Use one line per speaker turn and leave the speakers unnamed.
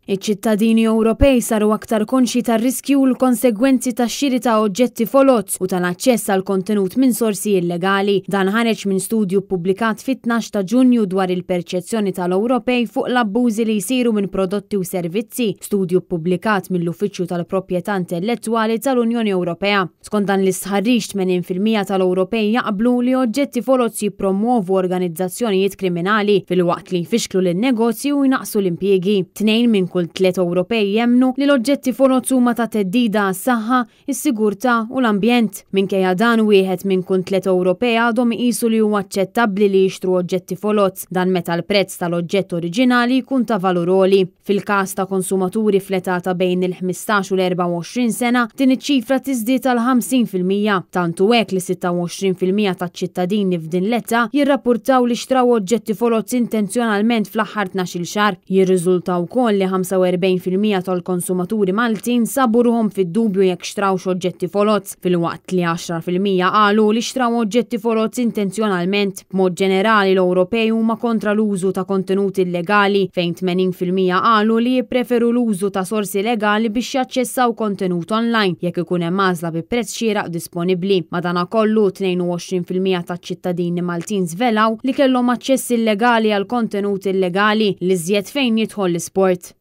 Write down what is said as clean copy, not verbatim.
Iċ-ċittadini Ewropej saru aktar konxji tar-riskji u l-konsegwenzi tax-xiri ta' oġġetti foloz u tal-aċċess għal kontenut minn sorsi illegali. Dan ħareġ minn studju ppubblikat fit-12 ta' Ġunju dwar il-perċezzjoni tal-Ewropej fuq l-abbużi li jsiru minn prodotti u servizzi, studju ppubblikat mill-Uffiċċju tal-Proprjetà Intellettwali tal-Unjoni Ewropea. Skont dan l-istħarriġ, 80% tal-Ewropej jaqblu li oġġetti foloz jippromwovu organizzazzjonijiet kriminali filwaqt li jfixklu lin-negozji u jnaqqsu l-impjiegi. Tnejn minn kull tliet Ewropej jemmnu li l-oġġetti foloz huma ta' theddida għas-saħħa, is-sigurtà u l-ambjent. Minkejja dan, wieħed minn kull tliet Ewropej għadhom iqisu li huwa aċċettabbli li jixtru oġġetti foloz, dan meta l-prezz tal-oġġett oriġinali jkun ta' valur għoli. Fil-każ ta' konsumaturi fl-età ta' bejn il-15 u l-24 sena, din iċ-ċifra tiżdied għal 50%. Tant hu hekk li 26% taċ-ċittadini f'din l-età jirrappurtaw li xtraw oġġetti foloz intenzjonalment fl-aħħar tnax-il xahar. Jirriżulta wkoll li 45% tal-konsumaturi Maltin sabu ruħhom fid-dubju jekk xtrawx oġġetti foloz, filwaqt li 10% qalu li xtraw oġġetti foloz intenzjonalment. B'mod ġenerali l-Ewropej huma kontra l-użu ta' kontenut illegali, fejn 80% qalu li jippreferu l-użu ta' sorsi legali biex jaċċessaw kontenut online jekk ikun hemm għażla bi prezz xieraq disponibbli. Madankollu, 22% taċ-ċittadini Maltin żvelaw li kellhom aċċess illegali għal kontenut illegali, l-iżjed fejn jidħol l-isport.